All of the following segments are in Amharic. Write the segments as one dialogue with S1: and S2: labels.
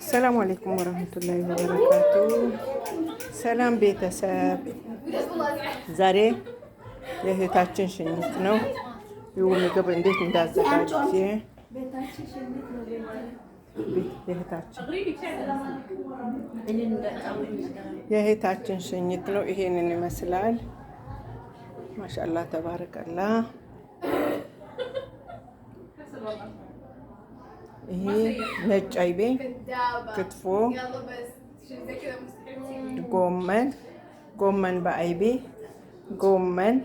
S1: ሰላም አለይኩም ወረህመቱላሂ ወበረካቱ። ሰላም ቤተሰብ፣ ዛሬ የእህታችን ሽኝት ነው። ይኸው ምግብ እንዴት እንዳዘጋጀ የእህታችን ሽኝት ነው። ይሄንን ይመስላል። ማሻአላህ ተባረከላ። ይሄ ነጭ አይቤ ክትፎ፣ ጎመን ጎመን በአይቤ፣ ጎመን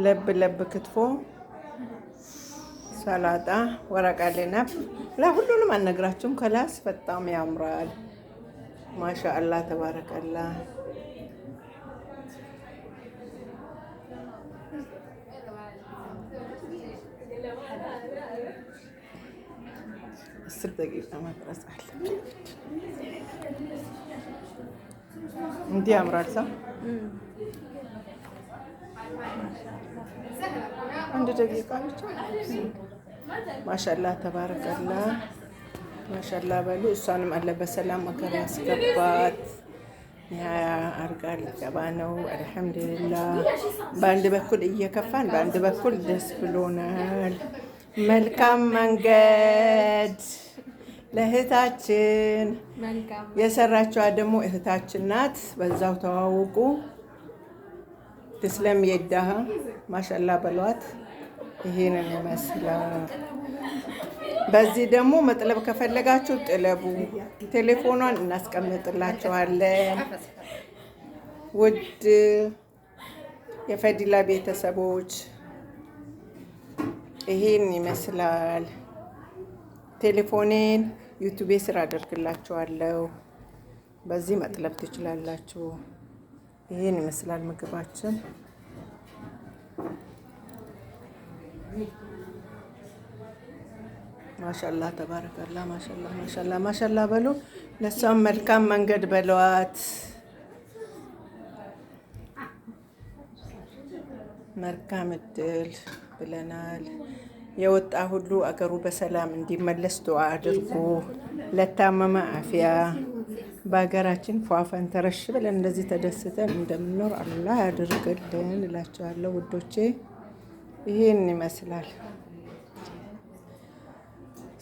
S1: ለብ ለብ ክትፎ፣ ሰላጣ፣ ወረቀ ልነፍ ለሁሉንም አልነግራችሁም። ከላስ በጣም ያምራል። ማሻአላህ ተባረከላ። 10 ደቂቃ መቅረጽ አለብን። እንዲህ ያምራል። ሰው 1 ደቂቃ ብቻ። ማሻላ ተባረከላ፣ ማሻላ በሉ። እሷንም አለ በሰላም አገር ያስገባት። አርጋ ልትገባ ነው። አልሐምዱሊላህ። በአንድ በኩል እየከፋን፣ በአንድ በኩል ደስ ብሎናል። መልካም መንገድ ለእህታችን። የሰራችዋ ደግሞ እህታችን ናት። በዛው ተዋውቁ። ትስለም የዳህ ማሻላ በሏት። ይሄንን ይመስላል። በዚህ ደግሞ መጥለብ ከፈለጋችሁ ጥለቡ። ቴሌፎኗን እናስቀምጥላችኋለን። ውድ የፈዲላ ቤተሰቦች ይሄን ይመስላል። ቴሌፎኔን ዩቱቤ ስር አደርግላችኋለሁ። በዚህ መጥለብ ትችላላችሁ። ይሄን ይመስላል ምግባችን። ማሻላ ተባረከላ። ማሻላ ማሻላ ማሻላ በሉ። ለሷም መልካም መንገድ በለዋት። መልካም እድል ብለናል። የወጣ ሁሉ አገሩ በሰላም እንዲመለስ ዱዓ አድርጉ። ለታመመ አፊያ። በሀገራችን ፏፈን ተረሽ ብለን እንደዚህ ተደስተን እንደምንኖር አላህ ያድርግልን እላቸዋለሁ ውዶቼ። ይሄን ይመስላል።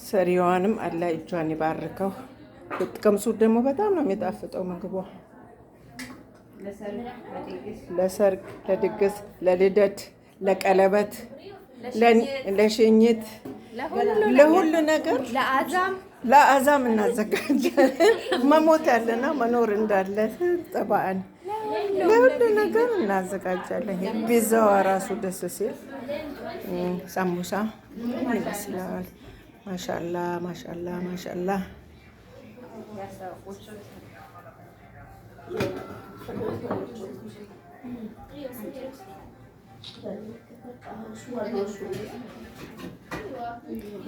S1: ሰሪዋንም አላህ እጇን ይባርከው። ብትቀምሱት ደግሞ በጣም ነው የሚጣፍጠው ምግቧ። ለሰርግ፣ ለድግስ፣ ለልደት፣ ለቀለበት፣ ለሽኝት፣ ለሁሉ ነገር ለአዛም እናዘጋጃለን። መሞት ያለና መኖር እንዳለ ጠባአን ለሁሉ ነገር እናዘጋጃለን። ፒዛዋ ራሱ ደስ ሲል ሳምቡሳ ይመስላል። ማሻላ ማሻላ ማሻላ።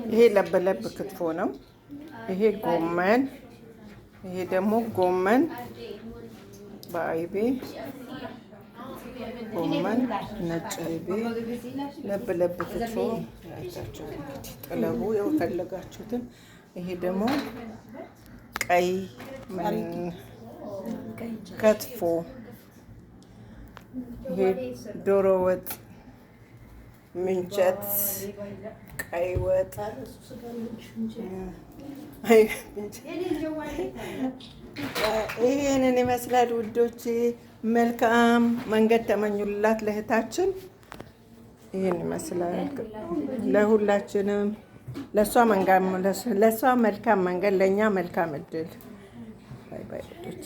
S1: ይሄ ለበለብ ክትፎ ነው። ይሄ ጎመን፣ ይሄ ደግሞ ጎመን በአይቤ፣ ጎመን ነጭ አይቤ፣ ለብ ለብ ክትፎ ያይታችኋል። እንግዲህ ጥለቡ የፈለጋችሁትን። ይሄ ደግሞ ቀይ ክትፎ፣ ይሄ ዶሮ ወጥ ምንቸት፣ ቀይ ወጥ። ይሄንን ይመስላል ውዶቼ። መልካም መንገድ ተመኙላት ለእህታችን። ይህን ይመስላል ለሁላችንም። ለእሷ መልካም መንገድ፣ ለእኛ መልካም እድል። Bye bye ውዶች።